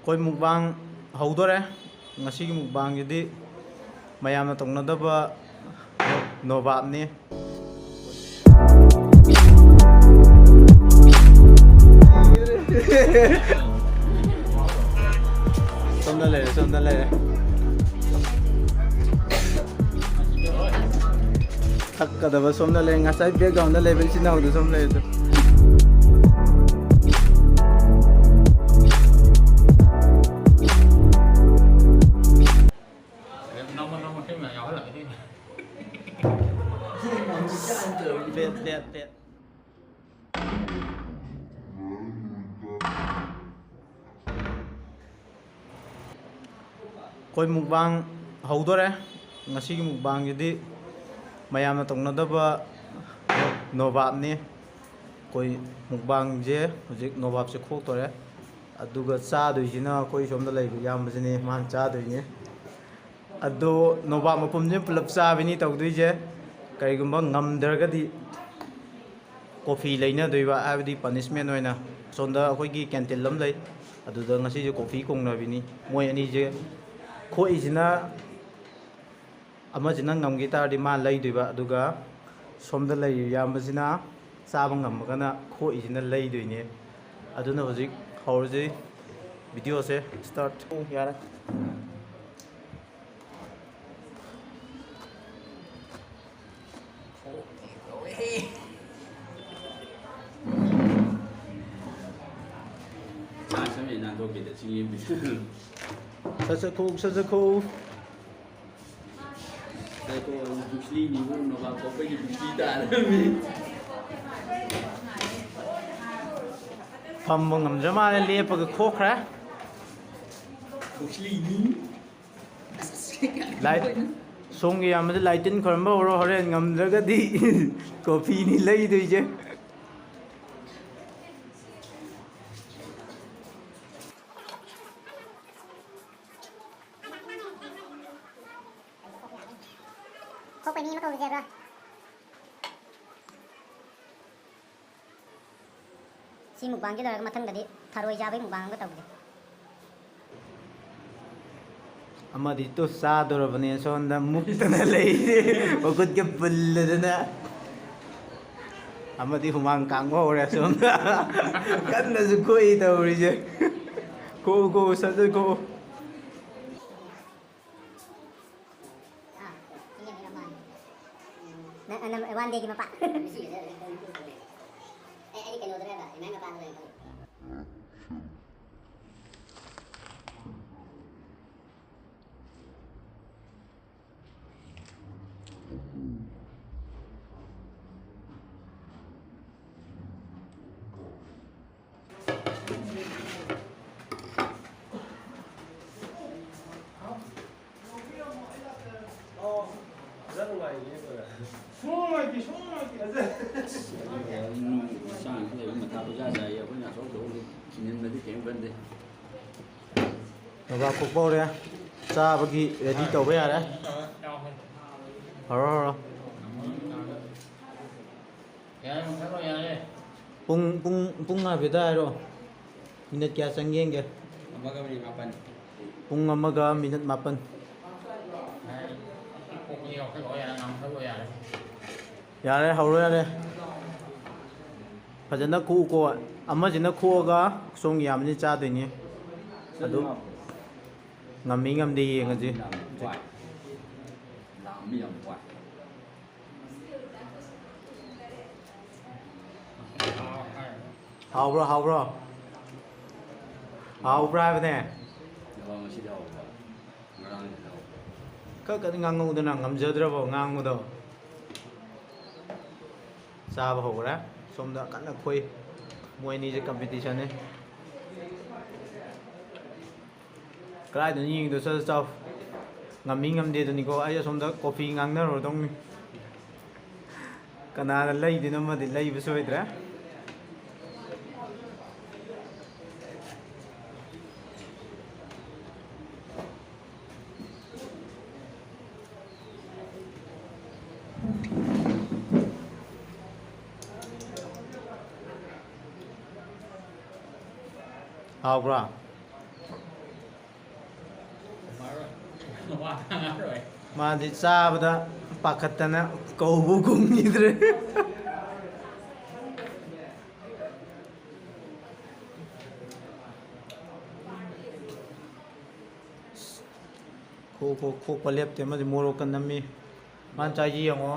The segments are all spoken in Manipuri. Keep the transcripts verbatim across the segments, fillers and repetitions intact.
ꯑꯩꯈꯣꯏ ꯃꯨꯛꯕꯥꯡ ꯍꯧꯗꯣꯔꯦ꯫ ꯉꯁꯤꯒꯤ ꯃꯨꯛꯕꯥꯡꯁꯤꯗꯤ ꯃꯌꯥꯝꯅ ꯇꯧꯅꯗꯕ ꯅꯣꯕꯥꯞꯅꯤ꯫ ꯁꯣꯝꯗ ꯂꯩꯔꯦ, ꯁꯣꯝꯗ ꯂꯩꯔꯦ꯫ ꯊꯛꯀꯗꯕ ꯁꯣꯝꯗ ꯂꯩ꯫ ꯉꯁꯥꯏ background ꯗ ꯂꯩꯕ ꯏꯆꯤꯟ ꯏꯅꯥꯎꯗꯨ ꯁꯣꯝ ꯂꯩ ꯑꯗꯨ꯫ ꯄꯦꯠ, ꯄꯦꯠ, ꯄꯦꯠ꯫ ꯑꯩꯈꯣꯏ ꯃꯨꯛꯕꯥꯡ ꯍꯧꯗꯣꯔꯦ꯫ ꯉꯁꯤꯒꯤ ꯃꯨꯛꯕꯥꯡꯁꯤꯗꯤ ꯃꯌꯥꯝꯅ ꯇꯧꯅꯗꯕ ꯅꯣꯕꯥꯞꯅꯤ꯫ ꯑꯩꯈꯣꯏ ꯃꯨꯛꯕꯥꯡꯁꯦ ꯍꯧꯖꯤꯛ ꯅꯣꯕꯥꯞꯁꯦ ꯈꯣꯛꯇꯣꯔꯦ꯫ ꯑꯗꯨꯒ ꯆꯥꯗꯣꯏꯁꯤꯅ ꯑꯩꯈꯣꯏ ꯁꯣꯝꯗ ꯂꯩꯕ ꯏꯌꯥꯝꯕꯁꯤꯅꯤ, ꯃꯥꯅ ꯆꯥꯗꯣꯏꯅꯤ꯫ ꯑꯗꯣ ꯅꯣꯕꯥꯞ ꯃꯄꯨꯝꯁꯦ ꯄꯨꯂꯞ ꯆꯥꯕꯤꯅꯤ ꯇꯧꯗꯣꯏꯁꯦ꯫ ꯀꯔꯤꯒꯨꯝꯕ ꯉꯝꯗ꯭ꯔꯒꯗꯤ ꯀꯣꯐꯤ ꯂꯩꯅꯗꯣꯏꯕ, ꯍꯥꯏꯕꯗꯤ punishment ꯑꯣꯏꯅ꯫ ꯑꯁꯣꯝꯗ ꯑꯩꯈꯣꯏꯒꯤ canteen ꯑꯃ ꯂꯩ, ꯑꯗꯨꯗ ꯉꯁꯤꯁꯦ ꯀꯣꯐꯤ ꯀꯣꯡꯅꯕꯤꯅꯤ꯫ ꯃꯣꯏ ꯑꯅꯤꯁꯦ ꯈꯣꯛꯏꯁꯤꯅ ꯑꯃꯁꯤꯅ ꯉꯝꯈꯤ ꯇꯥꯔꯗꯤ ꯃꯥ ꯂꯩꯗꯣꯏꯕ, ꯑꯗꯨꯒ ꯁꯣꯝꯗ ꯂꯩꯔꯤꯕ ꯏꯌꯥꯝꯕꯁꯤꯅ ꯆꯥꯕ ꯉꯝꯃꯒꯅ ꯈꯣꯛꯏꯁꯤꯅ ꯂꯩꯗꯣꯏꯅꯦ꯫ ꯑꯗꯨꯅ ꯍꯧꯖꯤꯛ ꯍꯧꯔꯁꯤ video ꯁꯦ start꯫ ꯑꯣ, ꯌꯥꯔꯦ꯫ ꯁꯠ ꯁꯠ ꯈꯣꯛꯎ, ꯁꯠ ꯁꯠ ꯈꯣꯛꯎ꯫ ꯐꯝꯕ ꯉꯝꯗ꯭ꯔ ꯃꯥꯜꯂꯦ, ꯂꯦꯞꯄꯒ ꯈꯣꯛꯈ꯭ꯔꯦ꯫ ꯂꯥꯏ-, ꯁꯣꯝꯒꯤ ꯏꯌꯥꯝꯕꯗ ꯂꯥꯏ ꯇꯤꯟ ꯈꯣꯏꯔꯝꯕ ꯍꯧꯔꯣ, ꯍꯣꯔꯦꯟ ꯉꯝꯗ꯭ꯔꯒꯗꯤ ꯀꯣꯐꯤꯅꯤ ꯂꯩꯗꯣꯏꯁꯦ꯫ ꯈꯣꯛꯄꯩ ꯃꯤ ꯑꯃ ꯀꯧꯔꯨꯁꯦ ꯍꯥꯏꯕ꯭ꯔꯣ? ꯁꯤ ꯃꯨꯛꯕꯥꯡꯁꯤ ꯂꯣꯏꯔꯒ ꯃꯊꯪꯗꯗꯤ ꯊꯔꯣꯏ ꯆꯥꯕꯒꯤ ꯃꯨꯛꯕꯥꯡ ꯑꯃꯒ ꯇꯧꯁꯦ꯫ ꯑꯃꯗꯤ ꯇꯨ ꯆꯥꯗꯣꯔꯕꯅꯦ, ꯁꯣꯝꯗ ꯃꯨꯛꯇꯅ ꯂꯩꯔꯤ, ꯃꯈꯨꯠꯀ ꯄꯨꯜꯂꯗꯅ꯫ ꯑꯃꯗꯤ ꯍꯨꯃꯥꯡ ꯀꯥꯡꯕ ꯍꯧꯔꯦ ꯁꯣꯝꯗ꯫ ꯀꯟꯅꯁꯨ ꯈꯣꯛꯏ ꯇꯧꯔꯤꯁꯦ꯫ ꯈꯣꯛꯎ, ꯈꯣꯛꯎ, ꯁꯠ ꯁꯠ ꯈꯣꯛꯎ꯫ ꯅꯪ, ꯅꯪ one dayꯒꯤ ꯃꯄꯥ꯫ ꯑꯦ, ꯑꯩꯗꯤ ꯀꯩꯅꯣꯗꯨꯅꯦꯕ, ꯏꯃꯥꯏ ꯃꯄꯥꯗꯨꯅꯦ꯫ ꯅꯣꯕꯥꯞ ꯈꯣꯛꯄ ꯍꯧꯔꯦ꯫ ꯆꯥꯕꯒꯤ ready ꯇꯧꯕ ꯌꯥꯔꯦ꯫ ꯍꯧꯔꯣ, ꯍꯧꯔꯣ꯫ ꯌꯥꯔꯦ, ꯃꯨꯊꯠꯂꯣ, ꯌꯥꯔꯦ꯫ ꯄꯨꯡ, ꯄꯨꯡ, ꯄꯨꯡ ꯍꯥꯏꯐꯦꯠꯇ ꯍꯥꯏꯔꯣ꯫ ꯃꯤꯅꯠ ꯀꯌꯥ ꯆꯪꯒꯦ ꯌꯦꯡꯒꯦ꯫ ꯑꯃꯒ ꯃꯤꯅꯤꯠ ꯃꯥꯄꯟ꯫ ꯄꯨꯡ ꯑꯃꯒ ꯃꯤꯅꯠ ꯃꯥꯄꯟ꯫ ꯌꯥꯔꯦ꯫ ꯀꯣꯛꯇ ꯌꯥꯎꯁꯜꯂꯣ, ꯌꯥꯔꯦ, ꯉꯥꯡꯊꯠꯂꯣ, ꯌꯥꯔꯦ꯫ ꯌꯥꯔꯦ, ꯍꯧꯔꯣ, ꯌꯥꯔꯦ꯫ ꯐꯖꯅ ꯈꯣꯛꯎꯀꯣ꯫ ꯑꯃꯁꯤꯅ ꯈꯣꯛꯑꯒ ꯁꯣꯝꯒꯤ ꯌꯥꯝꯕꯅꯤ ꯆꯥꯗꯣꯏꯅꯤ꯫ ꯑꯗꯨ ꯉꯝꯃꯤ ꯉꯝꯗꯦ ꯌꯦꯡꯉꯁꯤ꯫ ꯂꯥꯝꯃꯤ ꯌꯥꯝ ꯋꯥꯏ꯫ ꯍꯥꯎꯕ꯭ꯔꯣ, ꯍꯥꯎꯕ꯭ꯔꯣ? ꯍꯥꯎꯕ꯭ꯔꯥ ꯍꯥꯏꯕꯅꯦ? ꯉꯁꯤꯗꯤ ꯍꯥꯎꯕ꯭ꯔꯣ? ꯉꯔꯥꯡꯗꯤ ꯍꯥꯎꯕ꯭ꯔꯣ? ꯈꯔ ꯀꯟꯅ ꯉꯥꯡꯍꯧꯗꯅ, ꯉꯝꯖꯗ꯭ꯔꯕꯣ ꯉꯥꯡꯕꯗꯣ? ꯆꯥꯕ ꯍꯧꯈ꯭ꯔꯦ꯫ ꯁꯣꯝꯗ ꯀꯟꯅ ꯈꯣꯏ꯫ ꯃꯣꯏ ꯑꯅꯤꯁꯦ competitionꯅꯦ꯫ ꯀꯗꯥꯏꯗꯅꯣ ꯌꯦꯡꯉꯤꯗꯣ? ꯆꯠ, ꯆꯠ ꯆꯥꯎ꯫ ꯉꯝꯃꯤ ꯉꯝꯗꯦ ꯑꯗꯨꯅꯤꯀꯣ꯫ ꯑꯩ ꯑꯁꯣꯝꯗ coffee ꯉꯥꯡꯅꯔꯨꯔꯗꯧꯅꯤ꯫ ꯀꯅꯥꯅ ꯂꯩꯗꯣꯏꯅꯣ? ꯑꯃꯗꯤ ꯂꯩꯕ ꯁꯣꯏꯗ꯭ꯔꯦ꯫ ꯍꯥꯎꯕ꯭ꯔꯥ? ꯋꯥ ꯉꯥꯡꯉꯔꯣꯏ꯫ ꯃꯥꯗꯤ ꯆꯥꯕꯗ ꯄꯥꯈꯠꯇꯅ ꯀꯧꯕ ꯈꯨꯝꯈꯤꯗ꯭ꯔꯦ꯫ ꯈꯣꯛ, ꯈꯣꯛ, ꯈꯣꯛꯄ ꯂꯦꯞꯇꯦ꯫ ꯑꯃꯗꯤ ꯃꯣꯔꯣꯛꯀ ꯅꯝꯃꯤ꯫ ꯃꯥꯅ ꯆꯥꯏꯁꯤ ꯌꯦꯡꯉꯣ꯫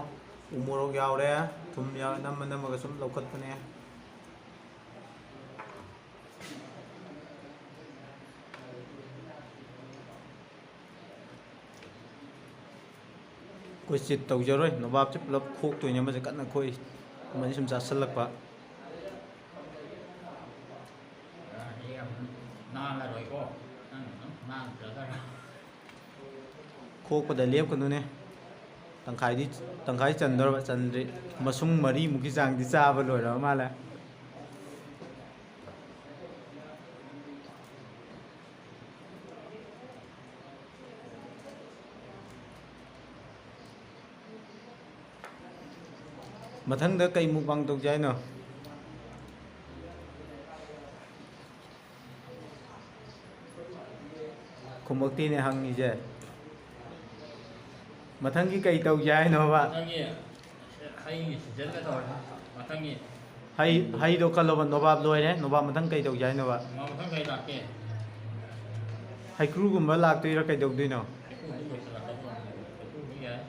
ꯎ ꯃꯣꯔꯣꯛ ꯌꯥꯎꯔꯦ, ꯊꯨꯝ ꯌꯥꯎꯔꯦ, ꯅꯝꯃ ꯅꯝꯃꯒ ꯁꯨꯝ ꯂꯧꯈꯠꯄꯅꯦ꯫ ꯑꯩꯈꯣꯏ ꯆꯤꯠ ꯇꯧꯖꯔꯣꯏ, ꯅꯣꯕꯥꯞꯁꯦ ꯄꯨꯂꯞ ꯈꯣꯛꯇꯣꯏꯅꯦ꯫ ꯑꯃꯁꯦ ꯀꯟꯅ ꯈꯣꯛꯏ, ꯑꯃꯗꯤ ꯁꯨꯝ ꯆꯥꯁꯤꯜꯂꯛꯄ꯫ ꯅꯥꯜꯂꯔꯣꯏꯀꯣ, ꯅꯪ ꯑꯗꯨꯝ ꯅꯥꯟꯗ꯭ꯔꯒ꯫ ꯈꯣꯛꯄꯗ ꯂꯦꯞꯀꯅꯨꯅꯦ꯫ ꯇꯪꯈꯥꯏꯗꯤ, ꯇꯪꯈꯥꯏ ꯆꯟꯗꯧꯔꯕ, ꯆꯟꯗ꯭ꯔꯤ꯫ ꯃꯁꯨꯡ ꯃꯔꯤꯃꯨꯛꯀꯤ ꯆꯥꯡꯗꯤ ꯆꯥꯕ ꯂꯣꯏꯔꯕ ꯃꯥꯜꯂꯦ꯫ ꯃꯊꯪꯗ ꯀꯩ mukbang ꯇꯧꯁꯦ ꯍꯥꯏꯅꯣ? ꯈꯨꯝꯃꯛꯇꯦꯅꯦ ꯍꯪꯉꯤꯁꯦ꯫ ꯃꯊꯪꯒꯤ ꯀꯩ ꯇꯧꯁꯦ ꯍꯥꯏꯅꯣꯕ? ꯃꯊꯪꯒꯤ ꯍꯩꯒꯤ seasonꯗ ꯇꯧꯔꯁꯤ꯫ ꯃꯊꯪꯒꯤ꯫ ꯍꯩ, ꯍꯩꯗꯣ ꯈꯜꯂꯣꯕ꯫ ꯅꯣꯕꯥꯞ ꯂꯣꯏꯔꯦ꯫ ꯅꯣꯕꯥꯞ ꯃꯊꯪ ꯀꯩ ꯇꯧꯁꯦ ꯍꯥꯏꯅꯣꯕ? ꯃꯥ ꯃꯊꯪ ꯀꯩ ꯂꯥꯛꯀꯦ? ꯍꯩꯀ꯭ꯔꯨꯒꯨꯝꯕ ꯂꯥꯛꯇꯣꯏꯔꯥ ꯀꯩꯗꯧꯗꯣꯏꯅꯣ? ꯍꯩꯀ꯭ꯔꯨꯗꯤ ꯂꯣꯏꯁꯤꯜꯂꯛꯀꯗꯧꯔꯦ꯫ ꯍꯩꯀ꯭ꯔꯨꯗꯤ ꯌꯥꯏ꯫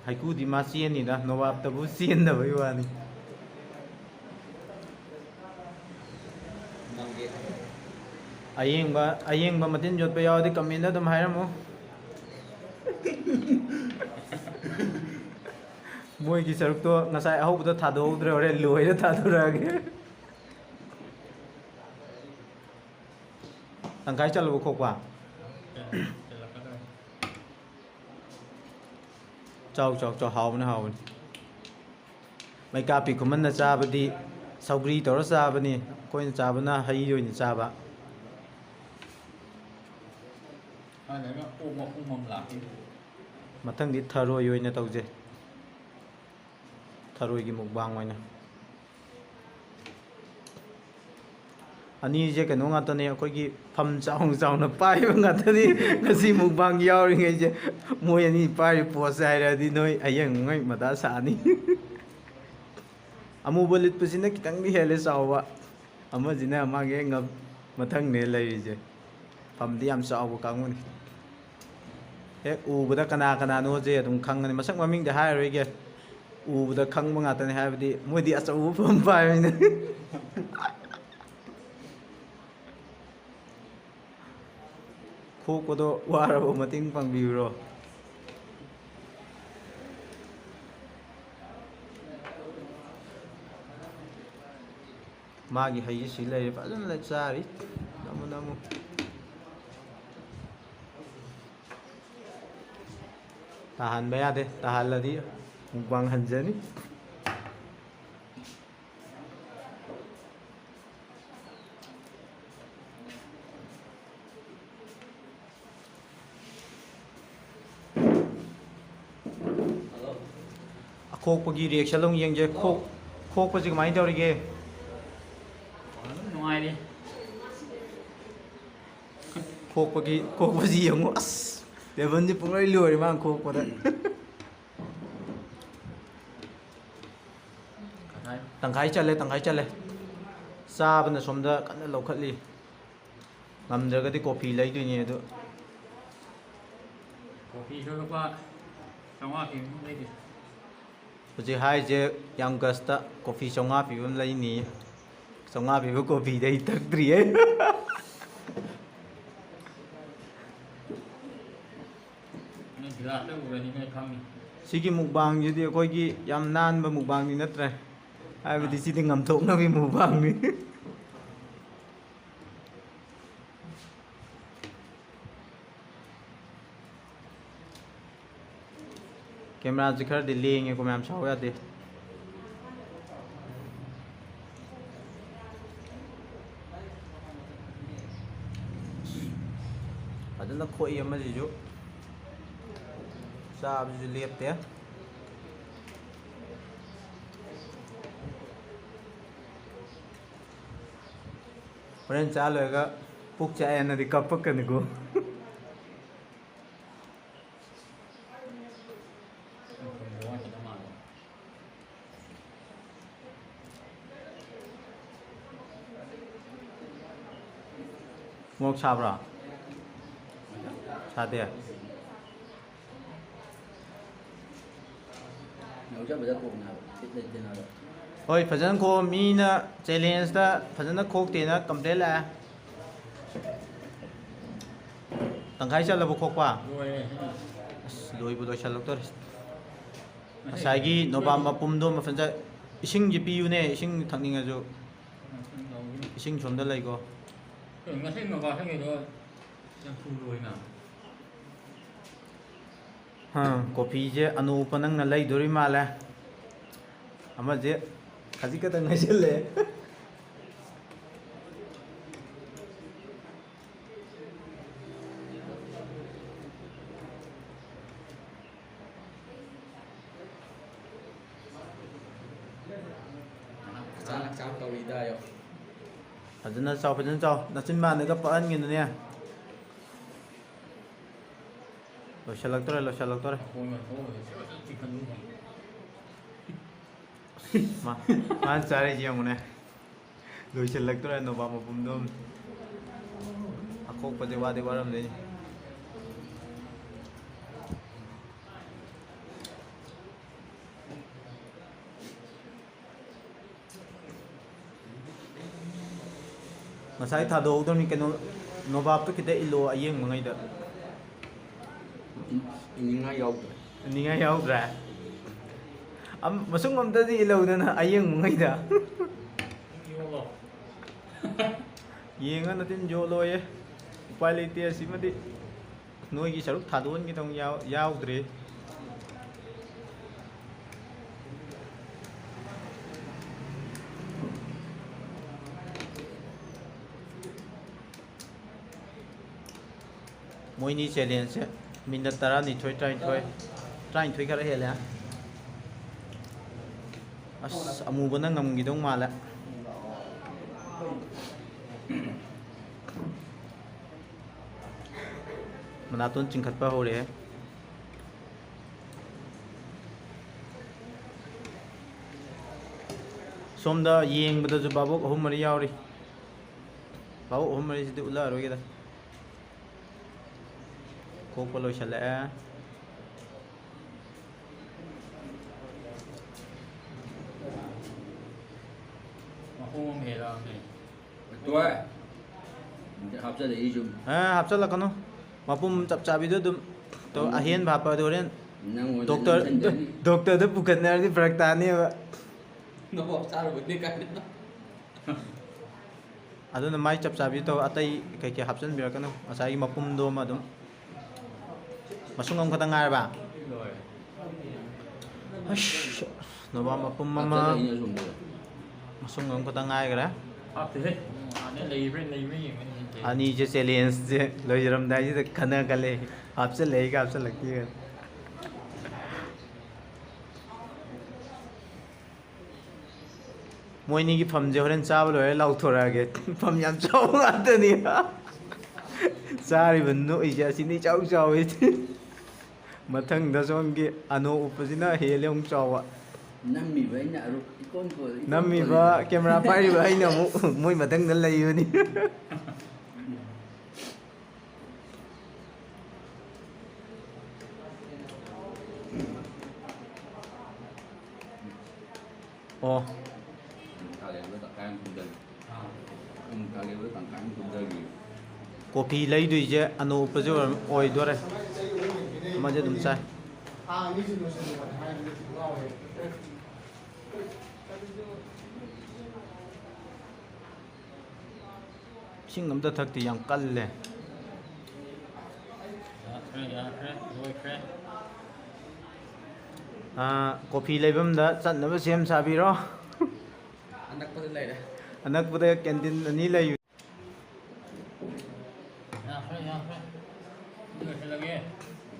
ꯍꯩꯀ꯭ꯔꯨꯗꯤ ꯃꯥ ꯆꯦꯟꯅꯤꯗ, ꯅꯣꯕꯥꯞꯇꯕꯨ ꯆꯦꯟꯗꯕꯩ ꯋꯥꯅꯤ꯫ ꯅꯪꯗꯤ? ꯑꯌꯦꯡꯕ, ꯑꯌꯦꯡꯕ ꯃꯇꯤꯟ ꯌꯣꯠꯄ ꯌꯥꯎꯔꯗꯤ commentꯗ ꯑꯗꯨꯝ ꯍꯥꯏꯔꯝꯃꯨ꯫ ꯃꯣꯏꯒꯤ ꯁꯔꯨꯛꯇꯣ ꯉꯁꯥꯏ ꯑꯍꯧꯕꯗ ꯊꯥꯗꯣꯛꯍꯧꯗ꯭ꯔꯦ, ꯍꯣꯔꯦꯟ ꯂꯣꯏꯔ ꯊꯥꯗꯣꯔꯛꯑꯒꯦ꯫ ꯇꯪꯈꯥꯏ ꯆꯠꯂꯕ ꯈꯣꯛꯄ? ꯆꯥꯎ, ꯆꯥꯎ, ꯆꯥꯎ, ꯍꯥꯎꯕꯅꯤ, ꯍꯥꯎꯕꯅꯤ꯫ ꯃꯩꯀꯥꯞꯄꯤ ꯈꯨꯃꯟꯅ ꯆꯥꯕꯗꯤ ꯁꯧꯒ꯭ꯔꯤ ꯇꯧꯔ ꯆꯥꯕꯅꯤ, ꯑꯩꯈꯣꯏꯅ ꯆꯥꯕꯅ ꯍꯩ ꯑꯣꯏꯅ ꯆꯥꯕ꯫ ꯃꯊꯪꯗꯤ ꯊꯔꯣꯏ ꯑꯣꯏꯅ ꯇꯧꯖꯩ, ꯊꯔꯣꯏꯒꯤ mukbang ꯑꯣꯏꯅ꯫ ꯑꯅꯤꯁꯦ ꯀꯩꯅꯣ ꯉꯥꯛꯇꯅꯦ, ꯑꯩꯈꯣꯏꯒꯤ ꯐꯝ ꯆꯥꯎꯅ ꯆꯥꯎꯅ ꯄꯥꯏꯕ ꯉꯥꯛꯇꯅꯤ꯫ ꯉꯁꯤ ꯃꯨꯛꯕꯥꯡ ꯌꯥꯎꯔꯤꯉꯩꯁꯦ ꯃꯣꯏ ꯑꯅꯤ ꯄꯥꯏꯔꯤ ꯄꯣꯠꯁꯦ ꯍꯥꯏꯔꯗꯤ ꯅꯣꯏ ꯍꯌꯦꯡ ꯅꯣꯏ ꯃꯊꯥ ꯁꯥꯅꯤ꯫ ꯑꯃꯨꯕ ꯂꯤꯠꯄꯁꯤꯅ ꯈꯤꯇꯪꯗꯤ ꯍꯦꯜꯂꯦ ꯆꯥꯎꯕ, ꯑꯃꯁꯤꯅ ꯃꯥꯒꯤ ꯍꯦꯛ ꯉꯝ-, ꯃꯊꯪꯅꯦ ꯂꯩꯔꯤꯁꯦ꯫ ꯐꯝꯗꯤ ꯌꯥꯝ ꯆꯥꯎꯕ ꯀꯥꯡꯕꯨꯅꯤ꯫ ꯍꯦꯛ ꯎꯕꯗ ꯀꯅꯥ ꯀꯅꯥꯅꯣꯁꯦ ꯑꯗꯨꯝ ꯈꯪꯒꯅꯤ꯫ ꯃꯁꯛ ꯃꯃꯤꯡꯗꯤ ꯍꯥꯏꯔꯔꯣꯏꯒꯦ, ꯎꯕꯗ ꯈꯪꯕ ꯉꯥꯛꯇꯅꯤ, ꯍꯥꯏꯕꯗꯤ ꯃꯣꯏꯗꯤ ꯑꯆꯧꯕ ꯐꯝ ꯄꯥꯏꯕꯅꯤꯅ꯫ ꯈꯣꯛꯄꯗꯣ ꯋꯥꯔꯕ ꯃꯇꯦꯡ ꯄꯥꯡꯕꯤꯌꯨꯔꯣ? ꯃꯥꯒꯤ ꯍꯩꯁꯦ ꯁꯤ ꯂꯩꯔꯦ, ꯐꯖꯅ ꯆꯥꯔꯤ꯫ ꯅꯃꯨ ꯅꯃꯨ꯫ ꯇꯥꯍꯟꯕ ꯌꯥꯗꯦ, ꯇꯥꯍꯜꯂꯗꯤ ꯃꯨꯛꯕꯥꯡ ꯍꯟꯖꯅꯤ꯫ ꯑꯈꯣꯛꯄꯒꯤ reaction ꯑꯃꯨꯛ ꯌꯦꯡꯁꯦ꯫ ꯈꯣꯛ-, ꯈꯣꯛꯄꯁꯤ ꯀꯃꯥꯏꯅ ꯇꯧꯔꯤꯒꯦ? ꯑꯗꯨꯝ ꯅꯨꯡꯉꯥꯏꯔꯤ꯫ ꯈꯣꯛꯄꯒꯤ, ꯈꯣꯛꯄꯁꯤ ꯌꯦꯡꯉꯨ꯫ ꯑꯁ, ꯇꯦꯕꯜꯁꯤ ꯄꯨꯡꯂꯣꯏ ꯂꯣꯏꯔꯦ ꯃꯥꯅ ꯈꯣꯛꯄꯗ꯫ ꯇꯪꯈꯥꯏ ꯆꯜꯂꯦ, ꯇꯪꯈꯥꯏ ꯆꯜꯂꯦ꯫ ꯆꯥꯕꯅ ꯁꯣꯝꯗ ꯀꯟꯅ ꯂꯧꯈꯠꯂꯤ꯫ ꯉꯝꯗ꯭ꯔꯒꯗꯤ ꯀꯣꯐꯤ ꯂꯩꯗꯣꯏꯅꯤ ꯑꯗꯨ꯫ ꯀꯣꯐꯤꯁꯨ ꯂꯨꯄꯥ ꯆꯥꯝꯃꯉꯥ ꯄꯤꯕ ꯑꯃ ꯂꯩꯒꯦ꯫ ꯍꯧꯖꯤꯛ ꯍꯥꯏꯔꯤꯁꯦ ꯌꯥꯝ ꯒꯁꯇ ꯀꯣꯐꯤ ꯆꯥꯝꯃꯉꯥ ꯄꯤꯕ ꯑꯃ ꯂꯩꯅꯤ꯫ ꯆꯥꯝꯃꯉꯥ ꯄꯤꯕ ꯀꯣꯐꯤꯗꯤ ꯑꯩ ꯊꯛꯇ꯭ꯔꯤꯌꯦ꯫ ꯅꯣꯏ ꯒꯤꯂꯥꯁꯇ ꯎꯔꯗꯤ ꯅꯣꯏ ꯈꯪꯅꯤ꯫ ꯁꯤꯒꯤ ꯃꯨꯛꯕꯥꯡꯁꯤꯗꯤ ꯑꯩꯈꯣꯏꯒꯤ ꯌꯥꯝ ꯅꯥꯟꯕ ꯃꯨꯛꯕꯥꯡꯗꯤ ꯅꯠꯇ꯭ꯔꯦ, ꯍꯥꯏꯕꯗꯤ ꯑꯥ꯫ ꯁꯤꯗꯤ ꯉꯝꯊꯣꯛꯅꯕꯤ ꯃꯨꯛꯕꯥꯡꯅꯤ꯫ ꯀꯦꯃꯦꯔꯥꯁꯦ ꯈꯔꯗꯤ ꯂꯦꯡꯉꯦꯀꯣ ꯃꯌꯥꯝ, ꯁꯥꯎ ꯌꯥꯗꯦ꯫ ꯐꯖꯅ ꯈꯣꯛꯏ ꯑꯃꯁꯤꯁꯨ, ꯆꯥꯕꯁꯤꯁꯨ ꯂꯦꯞꯇꯦ꯫ ꯍꯣꯔꯦꯟ ꯆꯥ ꯂꯣꯏꯔꯒ ꯄꯨꯛ ꯆꯥꯛꯑꯦꯅꯗꯤ ꯀꯞꯄꯛꯀꯅꯤꯀꯣ꯫ ꯃꯣꯔꯣꯛ ꯁꯥꯕ꯭ꯔꯣ? ꯁꯥꯗꯦ? ꯅꯧꯖꯕꯗ ꯀꯣꯛꯅꯕ ꯕꯤꯠ ꯂꯩꯇꯦ ꯅꯥꯕ꯫ ꯍꯣꯏ, ꯐꯖꯅ ꯈꯣꯛꯑꯣ꯫ ꯃꯤꯅ ꯆꯦꯂꯦꯟꯖꯇ ꯐꯖꯅ ꯈꯣꯛꯇꯦꯅ ꯀꯝꯄ꯭ꯂꯦꯟ ꯂꯥꯛꯑꯦ꯫ ꯇꯪꯈꯥꯏ ꯆꯠꯂꯕ ꯈꯣꯛꯄ? ꯂꯣꯏꯔꯦ꯫ ꯑꯁ, ꯂꯣꯏꯕꯨ ꯂꯣꯏꯁꯜꯂꯛꯇꯣꯔꯦ꯫ ꯉꯁꯥꯏꯒꯤ ꯅꯣꯕꯥꯞ ꯃꯄꯨꯝꯗꯣ ꯃꯐꯖ-, ꯏꯁꯤꯡꯁꯦ ꯄꯤꯌꯨꯅꯦ, ꯏꯁꯤꯡ ꯊꯛꯅꯤꯡꯉꯁꯨ꯫ ꯏꯁꯤꯡ ꯁꯣꯝꯗ ꯂꯩꯀꯣ꯫ ꯉꯁꯤ ꯅꯣꯕꯥꯞ ꯍꯦꯛꯏꯗꯣ ꯌꯥꯝ ꯊꯨ ꯂꯣꯏꯅ꯫ ꯍꯥ, ꯀꯣꯐꯤꯁꯦ ꯑꯅꯣꯞꯄ ꯅꯪꯅ ꯂꯩꯗꯣꯔꯤ ꯃꯥꯜꯂꯦ꯫ ꯑꯃꯁꯦ ꯈꯖꯤꯛ ꯈꯛꯇꯪ ꯉꯥꯏꯁꯤꯜꯂꯦ꯫ ꯆꯥꯛ ꯆꯥꯛ ꯇꯧꯔꯤꯗ ꯌꯣ꯫ ꯐꯖꯅ ꯆꯥꯎ, ꯐꯖꯅ ꯆꯥꯎ꯫ ꯅꯆꯤꯟ ꯃꯥꯟꯗꯒ ꯄꯛꯍꯟꯒꯅꯨꯅꯦ꯫ ꯂꯣꯏꯁꯤꯜꯂꯛꯇꯣꯔꯦ, ꯂꯣꯏꯁꯤꯜꯂꯛꯇꯣꯔꯦ꯫ ꯃꯥ, ꯃꯥꯅ ꯆꯥꯔꯤꯁꯤ ꯌꯦꯡꯉꯨꯅꯦ꯫ ꯂꯣꯏꯁꯤꯜꯂꯛꯇꯣꯔꯦ ꯅꯣꯕꯥꯞ ꯃꯄꯨꯝꯗꯣ꯫ ꯑꯈꯣꯛꯄꯁꯦ ꯋꯥꯗꯤ ꯋꯥꯔꯝꯗꯣꯏꯅꯤ꯫ ꯉꯁꯥꯏ ꯊꯥꯗꯣꯛꯍꯧꯗ꯭ꯔꯕꯅꯤ ꯀꯩꯅꯣ, ꯅꯣꯕꯥꯞꯇꯣ ꯈꯤꯇ ꯏꯜꯂꯣ ꯑꯌꯦꯡꯕꯉꯩꯗ꯫ ꯏꯟ-, ꯏꯅꯤꯡꯉꯥꯏ ꯌꯥꯎꯗ꯭ꯔꯦ꯫ ꯏꯅꯤꯡꯉꯥꯏ ꯌꯥꯎꯗ꯭ꯔꯦ? ꯑꯝ-, ꯃꯁꯨꯡ ꯑꯝꯇꯗꯤ ꯏꯜꯍꯧꯗꯅ ꯑꯌꯦꯡꯕꯉꯩꯗ꯫ ꯌꯦꯡꯉ ꯅꯇꯤꯟ ꯌꯣꯠꯂꯣꯌꯦ꯫ ꯎꯄꯥꯏ ꯂꯩꯇꯦ ꯑꯁꯤꯃꯗꯤ꯫ ꯅꯣꯏꯒꯤ ꯁꯔꯨꯛ ꯊꯥꯗꯣꯛꯍꯟꯒꯦ ꯇꯧꯅꯤ, ꯌꯥꯎ-, ꯌꯥꯎꯗ꯭ꯔꯦ꯫ ꯃꯣꯏꯅꯤ ꯆꯦꯂꯦꯟꯖꯁꯦ ꯃꯤꯅꯠ ꯇꯔꯥꯅꯤꯊꯣꯏ, ꯇꯔꯥꯅꯤꯊꯣꯏ, ꯇꯔꯥꯅꯤꯊꯣꯏ ꯈꯔ ꯍꯦꯜꯂꯦ꯫ ꯑꯁ, ꯑꯃꯨꯕꯅ ꯉꯝꯈꯤꯗꯧ ꯃꯥꯜꯂꯦ꯫ ꯃꯅꯥꯇꯣꯟ ꯆꯤꯡꯈꯠꯄ ꯍꯧꯔꯛꯑꯦ꯫ ꯁꯣꯝꯗ ꯌꯦꯡꯕꯗꯁꯨ ꯚꯥꯕꯣꯛ ꯑꯍꯨꯝ ꯃꯔꯤ ꯌꯥꯎꯔꯤ꯫ ꯚꯥꯕꯣꯛ ꯑꯍꯨꯝ ꯃꯔꯤꯁꯤꯗꯤ ꯎꯠꯂꯛꯑꯔꯣꯏꯒꯦꯗ꯫ ꯈꯣꯛꯄ ꯂꯣꯏꯁꯤꯜꯂꯛꯑꯦ꯫ ꯃꯈꯣꯡ ꯑꯃ ꯍꯦꯜꯂꯛꯑꯕꯅꯦ꯫ ꯇꯣꯏ꯫ ꯍꯥꯞꯆꯜꯂꯛꯏ ꯁꯨꯝ꯫ ꯑꯦ, ꯍꯥꯞꯆꯜꯂꯛꯀꯅꯨ꯫ ꯃꯄꯨꯝ ꯆꯞ ꯆꯥꯕꯤꯗꯣ ꯑꯗꯨꯝ ꯇꯧ꯫ ꯎꯝ꯫ ꯑꯍꯦꯟꯕ ꯍꯥꯞꯄꯗꯤ ꯍꯣꯔꯦꯟ ꯅꯪ ꯑꯣꯏꯅ ꯗꯣꯛꯇꯔ, ꯅꯝꯁꯤꯟꯖꯅꯤ꯫ ꯗꯣꯛꯇꯔꯗ ꯄꯨꯈꯠꯅꯔꯗꯤ ꯐꯔꯛ ꯇꯥꯅꯦꯕ꯫ ꯅꯕꯣꯛ ꯆꯥꯔꯨꯕꯅꯤ ꯀꯥꯏꯅ꯫ ꯑꯗꯨꯅ ꯃꯥꯏ ꯆꯞ ꯆꯥꯕꯤ ꯇꯧ, ꯑꯇꯩ ꯀꯩꯀꯩ ꯍꯥꯞꯆꯤꯟꯕꯤꯔꯛꯀꯅꯨ꯫ ꯉꯁꯥꯏꯒꯤ ꯃꯄꯨꯝꯗꯣ ꯑꯃ ꯑꯗꯨꯝ꯫ ꯃꯁꯨꯡ ꯑꯃꯈꯛꯇ ꯉꯥꯏꯔꯕ? ꯂꯣꯏꯔꯦ꯫ ꯑꯁ, ꯅꯣꯕꯥꯞ ꯃꯄꯨꯝ ꯑꯃ꯫ ꯍꯥꯞꯆꯜꯂꯛꯏꯅꯦ ꯑꯁꯣꯝꯗ꯫ ꯃꯁꯨꯡ ꯑꯃꯈꯛꯇ ꯉꯥꯏꯈ꯭ꯔꯦ꯫ ꯍꯥꯞꯇꯦꯍꯦ꯫ ꯑꯥꯗ ꯂꯩꯕ꯭ꯔꯥ, ꯂꯩꯕ꯭ꯔꯥ ꯌꯦꯡꯒꯅꯤ꯫ ꯑꯅꯤꯁꯦ challengeꯁꯦ ꯂꯣꯏꯔꯝꯗꯥꯏꯁꯤꯗ ꯈꯟꯅꯒꯠꯂꯦ꯫ ꯍꯥꯞꯆꯜꯂꯛꯏꯒ ꯍꯥꯞꯆꯜꯂꯛꯇꯦꯒ꯫ ꯃꯣꯏꯅꯤꯒꯤ ꯐꯝꯁꯦ ꯍꯣꯔꯦꯟ ꯆꯥꯕ ꯂꯣꯏꯔ ꯂꯥꯎꯊꯣꯔꯛꯑꯒꯦ꯫ ꯐꯝ ꯌꯥꯝ ꯆꯥꯎꯕ ꯉꯥꯛꯇꯅꯤ꯫ ꯆꯥꯔꯤꯕ ꯅꯣꯛꯏꯁꯦ ꯑꯁꯤꯅ ꯏꯆꯥꯎ ꯆꯥꯎꯋꯤ꯫ ꯃꯊꯪꯗ ꯁꯣꯝꯒꯤ ꯑꯅꯣ ꯎꯞꯄꯁꯤꯅ ꯍꯦꯜꯂꯦ ꯑꯃꯨꯛ ꯆꯥꯎꯕ꯫ ꯅꯝꯃꯤꯕ ꯑꯩꯅ ꯑꯔꯨ-, ꯏꯀꯣꯟ ꯀꯣꯟ-, ꯏꯀꯣꯟ ꯅꯝꯃꯤꯕ ꯀꯣꯟꯂꯤꯕ꯫ Camera ꯄꯥꯏꯔꯤꯕ ꯑꯩꯅ ꯑꯃꯨꯛ ꯃꯣꯏ ꯃꯊꯪꯗ ꯂꯩꯕꯅꯤ꯫ ꯑꯣ꯫ ꯀꯥꯂꯦꯟꯗ ꯇꯪꯈꯥꯏ ꯑꯃ ꯄꯨꯝꯊꯈꯤ꯫ ꯎꯝ, ꯀꯥꯂꯦꯟꯗ ꯇꯪꯈꯥꯏ ꯑꯃ ꯄꯨꯝꯊꯈꯤ꯫ ꯀꯣꯐꯤ ꯂꯩꯗꯣꯏꯁꯦ ꯑꯅꯣꯞ ꯎꯞꯄꯁꯦ ꯑꯣꯏꯔ-, ꯑꯣꯏꯗꯣꯔꯦ꯫ ꯑꯃꯁꯦ ꯑꯗꯨꯝ ꯆꯥꯏ꯫ ꯏꯁꯤꯡ ꯑꯝꯇ ꯊꯛꯇꯦ, ꯌꯥꯝ ꯀꯜꯂꯦ꯫ ꯌꯥꯈ꯭ꯔꯦ, ꯌꯥꯈ꯭ꯔꯦ, ꯂꯣꯏꯈ꯭ꯔꯦ꯫ ꯑꯥ, ꯀꯣꯐꯤ ꯂꯩꯐꯝꯗ ꯆꯠꯅꯕ ꯁꯦꯝ ꯁꯥꯕꯤꯔꯣ꯫ ꯑꯅꯛꯄꯗ ꯂꯩꯔꯦ꯫ ꯑꯅꯛꯄꯗ canteen ꯑꯅꯤ ꯂꯩ꯫ ꯌꯥꯈ꯭ꯔꯦ, ꯌꯥꯈ꯭ꯔꯦ꯫ ꯂꯣꯏꯁꯤꯜꯂꯒꯦ꯫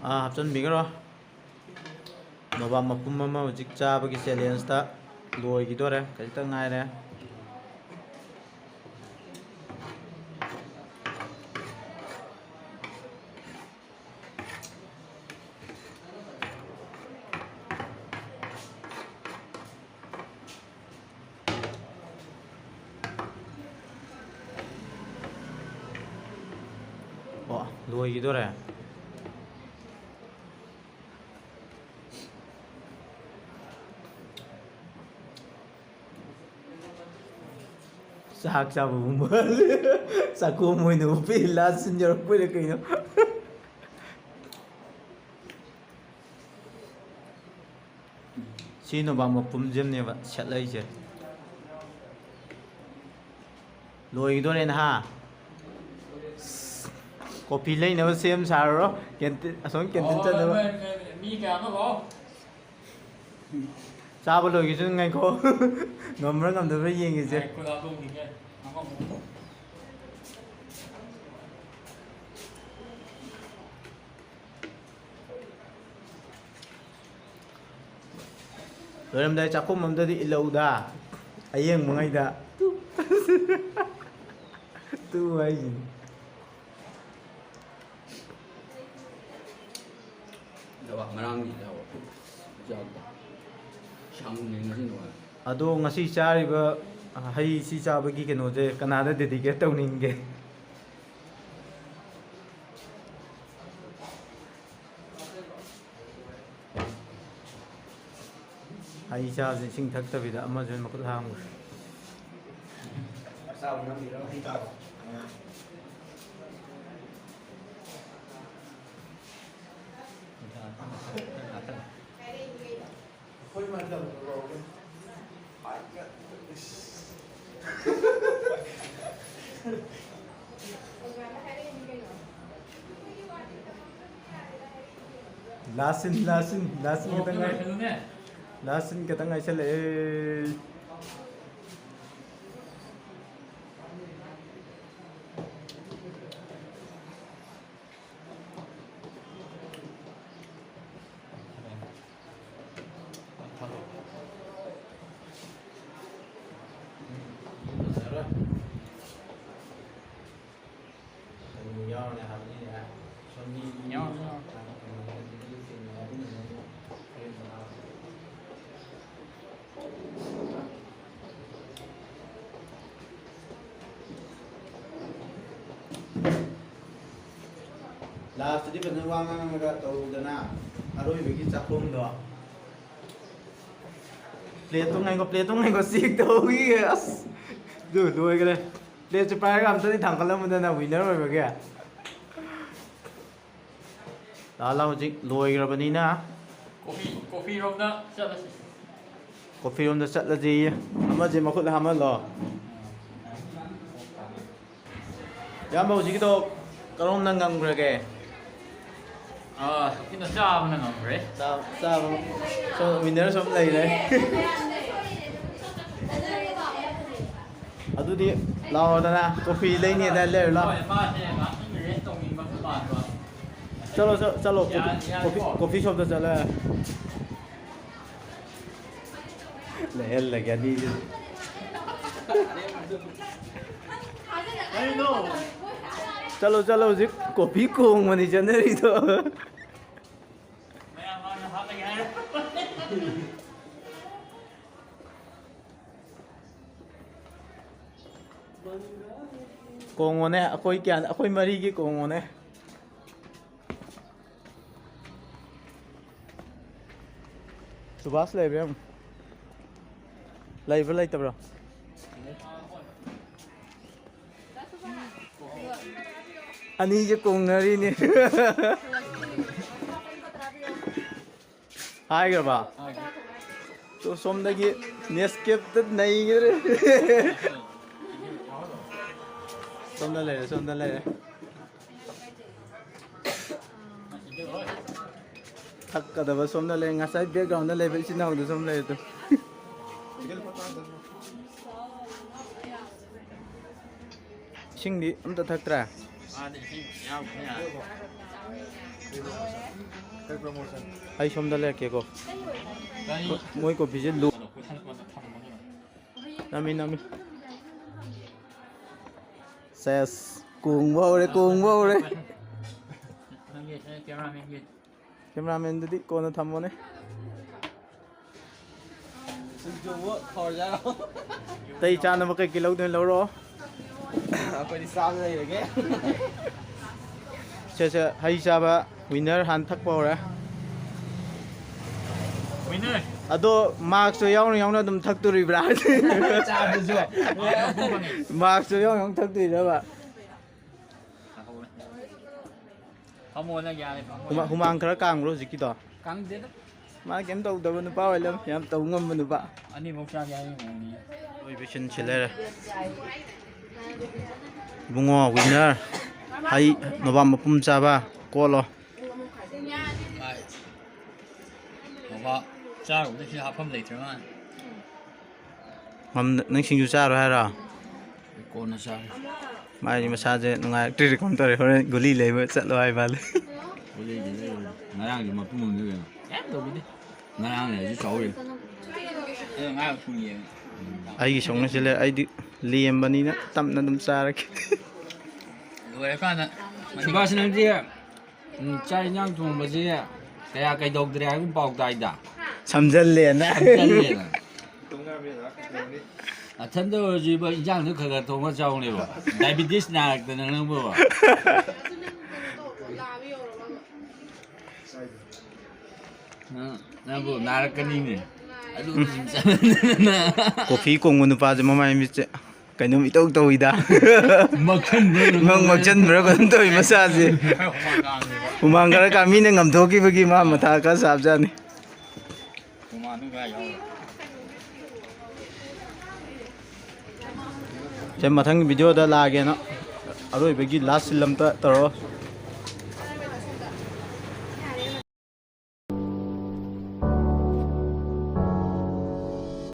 ꯑꯥ, ꯍꯥꯞꯆꯤꯟꯕꯤꯈ꯭ꯔꯣ꯫ ꯅꯣꯕꯥꯞ ꯃꯄꯨꯝ ꯑꯃ ꯍꯧꯖꯤꯛ ꯆꯥꯕꯒꯤ challengeꯇ ꯂꯣꯏꯈꯤꯗꯣꯔꯦ, ꯈꯖꯤꯛꯇ ꯉꯥꯏꯔꯦ꯫ ꯂꯣꯏꯈꯤꯗꯣꯔꯦ꯫ ꯆꯥꯛ ꯆꯥꯕꯕꯨ ꯃꯥꯜꯂꯦ꯫ ꯆꯥꯛꯈꯣꯝ ꯑꯣꯏꯅ ꯎꯞꯄꯤ, ꯂꯥꯁ ꯁꯤꯟ ꯌꯧꯔꯛꯄꯩꯔ ꯀꯩꯅꯣ꯫ ꯁꯤ ꯅꯣꯕꯥꯞ ꯃꯄꯨꯝꯁꯤꯝꯅꯦꯕ ꯁꯦꯠꯂꯛꯏꯁꯦ꯫ ꯂꯣꯏꯈꯤꯗꯣꯔꯦ ꯅꯍꯥ꯫ ꯀꯣꯐꯤ ꯂꯩꯅꯕ ꯁꯦꯝ ꯁꯥꯔꯨꯔꯣ꯫ ꯀꯦꯟꯇꯤꯟ, ꯑꯁꯣꯝ ꯀꯦꯟꯇꯤꯟ ꯑꯣ, ꯆꯠꯅꯕ꯫ ꯃꯤ, ꯃꯤ ꯀꯌꯥꯅꯣ ꯂꯥꯛꯑꯣ꯫ ꯆꯥꯕ ꯂꯣꯏꯈꯤꯁꯅꯨ, ꯉꯥꯏꯈꯣ꯫ ꯉꯝꯕ꯭ꯔꯥ ꯉꯝꯗꯕ꯭ꯔꯥ ꯌꯦꯡꯉꯤꯁꯦ꯫ ꯉꯥꯏꯈꯣ, ꯂꯥꯛꯑꯣ, ꯌꯦꯡꯒꯦ꯫ ꯑꯃꯃꯨꯛ꯫ ꯂꯣꯏꯔꯝꯗꯥꯏ ꯆꯥꯛꯈꯨꯝ ꯑꯝꯗꯗꯤ ꯏꯜꯂꯛꯎꯗ, ꯑꯌꯦꯡꯕꯉꯩꯗ꯫ ꯇꯨ꯫ ꯇꯨ ꯍꯥꯏꯁꯤꯅꯤ꯫ ꯂꯩꯕꯥꯛ ꯉꯔꯥꯡꯒꯤ ꯂꯩꯕꯥꯛ ꯆꯥꯕꯗꯣ ꯁꯪꯉꯦ ꯉꯁꯤ ꯅꯨꯡꯉꯥꯏ꯫ ꯑꯗꯣ ꯉꯁꯤ ꯆꯥꯔꯤꯕ ꯍꯩ ꯁꯤ ꯆꯥꯕꯒꯤ ꯀꯩꯅꯣꯁꯦ ꯀꯅꯥꯗ dedicate ꯇꯧꯅꯤꯡꯒꯦ? ꯍꯩ ꯆꯥꯕꯁꯦ ꯏꯁꯤꯡ ꯊꯛꯇꯕꯤꯗ ꯑꯃꯁꯨ ꯃꯈꯨꯠ ꯍꯥꯝꯈ꯭ꯔꯦ꯫ ꯑꯩꯈꯣꯏ ꯃꯇꯝꯗꯨ ꯐꯥꯎꯕ꯫ Last scene, last scene, last scene ꯈꯛꯇꯪ ꯉꯥꯏ-, last scene ꯈꯛꯇꯪ ꯉꯥꯏꯁꯜꯂꯛꯑꯦ꯫ ꯂꯥꯁꯇꯗꯤ ꯐꯖꯅ ꯋꯥ ꯉꯥꯡꯉꯒ ꯇꯧꯗꯅ ꯑꯔꯣꯏꯕꯒꯤ ꯆꯥꯛꯈꯨꯝꯗꯣ꯫ ꯄ꯭ꯂꯦꯠꯇꯣ ꯉꯥꯏꯈꯣ, ꯄ꯭ꯂꯦꯠꯇꯣ ꯉꯥꯏꯈꯣ, ꯆꯦꯛ ꯇꯧꯈꯤꯒꯦ꯫ ꯑꯁ, ꯑꯗꯨ ꯂꯣꯏꯈ꯭ꯔꯦ꯫ ꯄ꯭ꯂꯦꯠꯁꯦ ꯄꯥꯏꯔꯒ ꯑꯝꯇꯗꯤ ꯊꯥꯡꯒꯠꯂꯝꯃꯨꯗꯅ, ꯋꯤꯟꯅꯔ ꯑꯣꯏꯕꯒꯤ꯫ ꯂꯥ ꯂꯥ ꯍꯧꯖꯤꯛ ꯂꯣꯏꯈ꯭ꯔꯕꯅꯤꯅ꯫ ꯀꯣꯐꯤ, ꯀꯣꯐꯤ ꯔꯣꯝꯗ ꯆꯠꯂꯁꯤ꯫ ꯀꯣꯐꯤ ꯔꯣꯝꯗ ꯆꯠꯂꯁꯤ꯫ ꯑꯃꯁꯦ ꯃꯈꯨꯠ ꯍꯥꯝꯍꯜꯂꯣ꯫ ꯏꯌꯥꯝꯕ, ꯍꯧꯖꯤꯛꯀꯤꯗꯣ ꯀꯔꯣꯝꯅ ꯉꯝꯈ꯭ꯔꯒꯦ? ꯑꯥ, ꯍꯧꯖꯤꯛꯀꯤꯅ ꯆꯥꯕꯅ ꯉꯝꯈ꯭ꯔꯦ꯫ ꯆꯥ-, ꯆꯥꯕ꯫ ꯁꯣꯝ ꯋꯤꯟꯅꯔ ꯁꯨꯝ ꯂꯩꯔꯦ꯫ ꯑꯗꯨꯗꯤ ꯂꯥꯛꯑꯣꯗꯅ, ꯀꯣꯐꯤ ꯂꯩꯅꯤꯗ ꯂꯩꯔꯨ ꯂꯥꯛꯑꯣ꯫ ꯍꯣꯏ, ꯃꯥꯁꯦ ꯉꯥꯛꯇꯪ ꯔꯦꯁ ꯇꯧꯅꯤꯡꯕ ꯃꯥꯟꯕ꯫ ꯆꯠꯂꯣ, ꯆꯠ-, ꯆꯠꯂꯣ, ꯀꯣꯐꯤ, ꯌꯥꯅꯤ, ꯌꯥꯅꯤ, ꯀꯣꯐꯤ, ꯀꯣ꯫ ꯀꯣꯐꯤ ꯁꯣꯞꯇ ꯆꯠꯂꯣ꯫ ꯂꯩꯍꯜꯂꯒꯦ ꯑꯅꯤꯁꯤ꯫ ꯀꯩꯅꯣ? ꯆꯠꯂꯣ, ꯆꯠꯂꯣ, ꯍꯧꯖꯤꯛ ꯀꯣꯐꯤ ꯀꯣꯡꯕꯅꯤ ꯆꯠꯅꯔꯤꯗꯣ꯫ ꯃꯌꯥꯝ ꯃꯥꯡꯗ ꯍꯥꯠꯂꯒꯦ ꯍꯥꯏꯔꯣ? ꯀꯣꯡꯉꯣꯅꯦ, ꯑꯩꯈꯣꯏ ꯀꯌꯥ, ꯑꯩꯈꯣꯏ ꯃꯔꯤꯒꯤ ꯀꯣꯡꯉꯣꯅꯦ꯫ ꯁꯨꯕꯥꯁ ꯂꯩꯕ꯭ꯔꯥ ꯌꯦꯡꯉꯨ꯫ ꯂꯩꯕ꯭ꯔꯥ ꯂꯩꯇꯕ꯭ꯔꯥ? ꯑꯅꯤꯁꯦ ꯀꯣꯡꯅꯔꯤꯅꯦ꯫ ꯍꯥꯏꯈ꯭ꯔꯕ? ꯇꯣ, ꯁꯣꯝꯗꯒꯤ ꯅꯦꯁꯀꯦꯞꯇ ꯅꯩꯈ꯭ꯔꯦ꯫ ꯁꯣꯝꯗ ꯂꯩꯔꯦ, ꯁꯣꯝꯗ ꯂꯩꯔꯦ꯫ ꯊꯛꯀꯗꯕ ꯁꯣꯝꯗ ꯂꯩ꯫ ꯉꯁꯥꯏ ꯕꯦꯛꯒ꯭ꯔꯥꯎꯟꯗ ꯂꯩꯕ ꯏꯆꯤꯟ ꯏꯅꯥꯎꯗꯨ ꯁꯣꯝ ꯂꯩꯔꯦ ꯇꯨ꯫ ꯏꯁꯤꯡꯗꯤ ꯑꯝꯇ ꯊꯛꯇ꯭ꯔꯦ꯫ ꯃꯥꯗꯤ ꯏꯁꯤꯡ ꯌꯥꯎꯗ꯭ꯔꯦ꯫ ꯑꯩ ꯁꯣꯝꯗ ꯂꯩꯔꯛꯀꯦꯀꯣ꯫ ꯀꯔꯤ? ꯃꯣꯏ ꯀꯣꯐꯤꯁꯦ ꯂꯨ-, ꯅꯝꯃꯤ, ꯅꯝꯃꯤ꯫ ꯁꯦꯁ, ꯀꯣꯡꯕ ꯍꯧꯔꯦ, ꯀꯣꯡꯕ ꯍꯧꯔꯦ꯫ ꯅꯪꯒꯤ, ꯅꯪꯒꯤ ꯀꯦꯃꯦꯔꯥꯃꯦꯟꯒꯤ꯫ ꯀꯦꯃꯦꯔꯥꯃꯦꯟꯗꯨꯗꯤ ꯀꯣꯟꯅ ꯊꯝꯃꯣꯅꯦ꯫ ꯁꯤꯡꯖꯨꯕꯨ ꯍꯧꯔꯖꯥꯠꯂꯣ? ꯑꯇꯩ ꯆꯥꯅꯕ ꯀꯩꯀꯩ ꯂꯧꯗꯣꯏꯅꯣ ꯂꯧꯔꯣ꯫ ꯑꯩꯈꯣꯏꯗꯤ ꯆꯥꯕ ꯂꯩꯔꯒꯦ꯫ ꯁꯦ, ꯁꯦ, ꯍꯩ ꯆꯥꯕ ꯋꯤꯅꯔ ꯍꯥꯟꯅ ꯊꯛꯄ ꯍꯧꯔꯦ꯫ ꯋꯤꯅꯔ꯫ ꯑꯗꯣ ꯃꯥꯛꯁꯇꯣ ꯌꯥꯎꯅ ꯌꯥꯎꯅ ꯑꯗꯨꯝ ꯊꯛꯇꯣꯔꯤꯕ꯭ꯔꯥ? ꯆꯥꯕꯗꯁꯨ꯫ ꯃꯥꯛꯁꯇꯣ ꯌꯥꯎꯅ ꯌꯥꯎꯅ ꯊꯛꯇꯣꯏꯔꯕ? ꯐꯝꯃꯣꯅ ꯌꯥꯔꯦ, ꯐꯝꯃꯣ꯫ ꯍꯨꯃꯥ-, ꯍꯨꯃꯥꯡ ꯈꯔ ꯀꯥꯡꯕ꯭ꯔꯣ ꯍꯧꯖꯤꯛꯀꯤꯗꯣ? ꯀꯥꯡꯗꯦꯗ꯫ ꯃꯥ ꯀꯩꯝ ꯇꯧꯗꯕ ꯅꯨꯄꯥ ꯑꯣꯏ ꯂꯩꯔꯝꯃꯦ, ꯌꯥꯝ ꯇꯧ ꯉꯝꯕ ꯅꯨꯄꯥ꯫ ꯑꯅꯤꯃꯛ ꯆꯥꯒꯦ ꯍꯥꯏꯔꯤ ꯃꯑꯣꯡꯅꯤ꯫ ꯂꯣꯏꯕ ꯁꯤꯟꯁꯤ ꯂꯩꯔꯦ꯫ ꯏꯕꯨꯡꯉꯣ, ꯋꯤꯟꯅꯔ, ꯍꯩ ꯅꯣꯕꯥꯞ ꯃꯄꯨꯝ ꯆꯥꯕ, ꯀꯣꯠꯂꯣ꯫ ꯚꯥꯏ, ꯅꯣꯕꯥꯞ ꯆꯥꯔꯨꯕꯗ ꯁꯤ ꯍꯥꯞꯐꯝ ꯂꯩꯇ꯭ꯔ ꯃꯥꯜꯂꯦ꯫ ꯉꯝꯗ-, ꯅꯪ ꯁꯤꯡꯖꯨ ꯆꯥꯔꯣꯏ ꯍꯥꯏꯔꯣ? ꯀꯣꯟꯅ ꯆꯥꯔꯦ꯫ ꯃꯥꯏꯗꯤ ꯃꯁꯥꯁꯦ ꯅꯨꯡꯉꯥꯏꯔꯛꯇ꯭ꯔꯤꯔ ꯀꯩꯅꯣꯝ ꯇꯧꯔꯦ, ꯍꯣꯔꯦꯟ ꯒꯨꯂꯤ ꯂꯩꯕ ꯆꯠꯂꯣ ꯍꯥꯏ ꯃꯥꯜꯂꯦ꯫ ꯒꯨꯂꯤꯗꯤ ꯂꯩꯔꯣꯏ꯫ ꯉꯔꯥꯡꯒꯤ ꯃꯄꯨꯝ ꯑꯃꯗꯤ ꯀꯩꯅꯣ? ꯀꯩꯝ ꯇꯧꯕꯤꯗꯦ꯫ ꯉꯔꯥꯡꯅꯦ ꯍꯧꯖꯤꯛ ꯆꯥꯎꯔꯤ꯫ ꯑꯗꯣ ꯉꯔꯥꯡ ꯊꯨꯝ ꯌꯦꯡꯉꯦ꯫ ꯑꯩꯒꯤ ꯁꯧꯅꯁꯤ ꯂꯩ, ꯑꯩꯗꯤ ꯂꯦꯝꯕꯅꯤꯅ ꯇꯞꯅ ꯑꯗꯨꯝ ꯆꯥꯔꯒꯦ꯫ ꯂꯣꯏꯔꯀꯥꯟꯗ ꯁꯨꯕꯥꯁ, ꯅꯪꯗꯤ ꯎꯝ, ꯆꯥꯛ ꯏꯟꯖꯥꯡ ꯊꯣꯡꯕꯁꯦ ꯀꯌꯥ ꯀꯩꯗꯧꯗ꯭ꯔꯦ ꯍꯥꯏꯕ ꯄꯥꯎ ꯇꯥꯏꯗ꯫ ꯁꯝꯖꯜꯂꯦꯅ꯫ ꯁꯝꯖꯜꯂꯦꯅ꯫ ꯑꯊꯟꯗ ꯑꯣꯏꯔꯁꯨ ꯏꯕ ꯏꯟꯖꯥꯡꯗꯣ ꯈꯔ ꯈꯔ ꯊꯣꯡꯉ ꯆꯥꯎꯅꯦꯕ꯫ ꯗꯥꯏꯕꯤꯇꯤꯁ ꯅꯥꯔꯛꯇꯅ ꯅꯪꯕꯨ꯫ ꯅꯪ, ꯅꯪꯕꯨ ꯅꯥꯔꯛꯀꯅꯤꯅꯦ꯫ ꯑꯗꯨ ꯁꯨꯝ ꯆꯥꯃꯟꯗꯅ꯫ ꯀꯣꯐꯤ ꯀꯣꯡꯕ ꯅꯨꯄꯥꯁꯦ ꯃꯃꯥꯏ ꯃꯤꯠꯁꯦ ꯀꯩꯅꯣꯝ ꯏꯇꯧ ꯇꯧꯏꯗ꯫ ꯃꯛꯁꯟꯕ꯭ꯔꯥ ꯀꯩꯅꯣꯝ ꯃꯪ ꯇꯧꯔꯦ꯫ ꯃꯛꯁꯟꯕ꯭ꯔꯥ ꯀꯩꯅꯣꯝ ꯇꯧꯏ ꯃꯁꯥꯁꯦ꯫ ꯍꯨꯃꯥꯡ ꯈꯔ ꯀꯥ ꯃꯤꯅ ꯉꯝꯊꯣꯛꯈꯤꯕꯒꯤ ꯃꯥ ꯃꯊꯥ ꯈꯔ ꯁꯥꯕꯖꯥꯠꯅꯤ꯫ ꯍꯨꯃꯥꯡ ꯑꯗꯨꯝ ꯈꯔ ꯌꯥꯎꯔꯦ꯫ ꯁꯦ, ꯃꯊꯪꯒꯤ ꯚꯤꯗꯤꯑꯣꯗ ꯂꯥꯛꯑꯒꯦꯅ ꯑꯔꯣꯏꯕꯒꯤ ꯂꯥꯁ ꯁꯤꯜ ꯑꯝꯇ ꯇꯧꯔꯣ꯫